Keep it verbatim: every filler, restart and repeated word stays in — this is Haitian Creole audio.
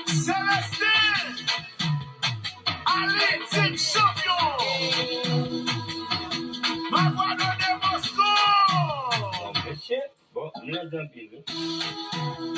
Celestin, Alexis Champion, Makwado de Bosco. Bon, mesye, bon, m nan anpil, wi.